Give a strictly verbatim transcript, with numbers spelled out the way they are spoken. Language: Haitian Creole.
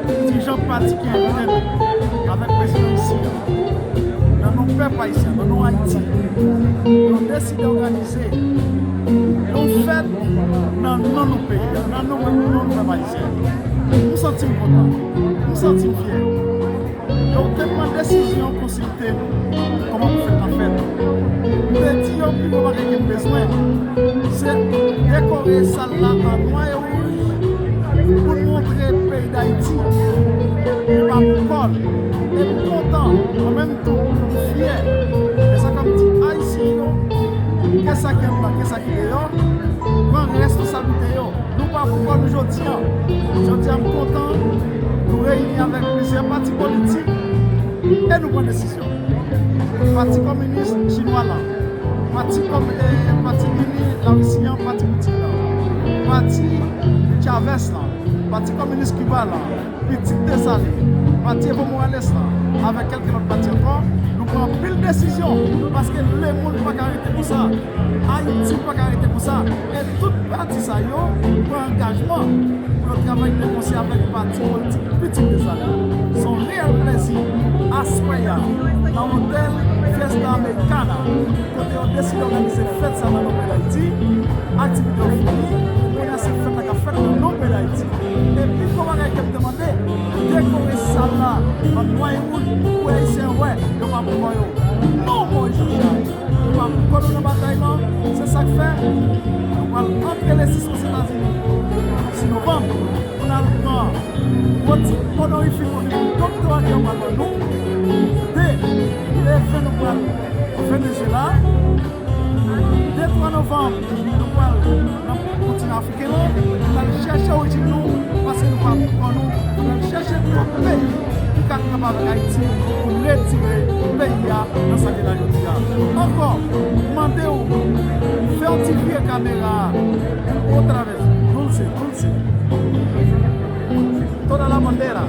Dirijan pati ki envite nou avèk prezidan isi a, nan non pèp ayisyen, nan non Ayiti, nou deside òganize yon fèt nan non nou peyi a, nan non, non pèp ayisyen. M santi m kontan, m santi m fyè. Donk, te pran desizyon konsilte nou kòman pou fèt la fèt. M te di yo pi gwo bagay ke m bezwen, se dekore sal la an nwa e wouj pou n montre peyi Dayiti nou pa pou kò n. E m kontan, an menm tan, m fyè. E sa k ap di Ayisyen yo, ke sa ki anndan, ke sa ki deyò, pran responsablite yo. Nou pa pou kò nou jodi a. Jodi a, m kontan nou reyini avèk plizyè pati politik e nou pran desizyon. Pati Kominis Chinwa la, Pati Komi-, eh, Pati Ini Larisi an, Pati Putin la, Pati Chavez la, Pati Kominis Kiba la, Pitit Desalin, Pati Evo Morales la, avèk kèlke lòt pati ankò, nou pran anpil desizyon, paske lemonn pa ka rete konsa, Ayiti pa ka rete konsa, e tout pati sa yo pran angajman pou yo travay de konsè avèk pati politik Pitit Desalin. Se yon reyèl plezi aswè a nan otèl Fiesta Americana, kote yo deside òganize fèt sa nan non peyi Dayiti. Aktivite yo fini, kounye a se fèt la k ap fèt nan non peyi Dayiti. E pi gwo bagay ke m te mande, dekore sal la an nwa e wouj pou Ayisyen wè yo pa pou kò yo. Non, Moyiz Jochary, nou pa pou kò nou nan batay lan. Se sa k fè nou pral antre le sis Ozetazini, sis novanm, pou n al pran gwo tit onorifique, doktora ke yo pral ban nou. De, le ven nou pral Venezuela. De twa novanm, nou pral nan kontinan afriken an, nou pral chèche orijin nou, paske nou pa pou kò nou, nou pral chèche lòt peyi ki ka kapab avèk Ayiti pou n retire peyi a nan sa ke l la jodi a. Ankò, m mande w, fè yon ti vire kamera a, o travè, dulce, dulce. Toda la bandera.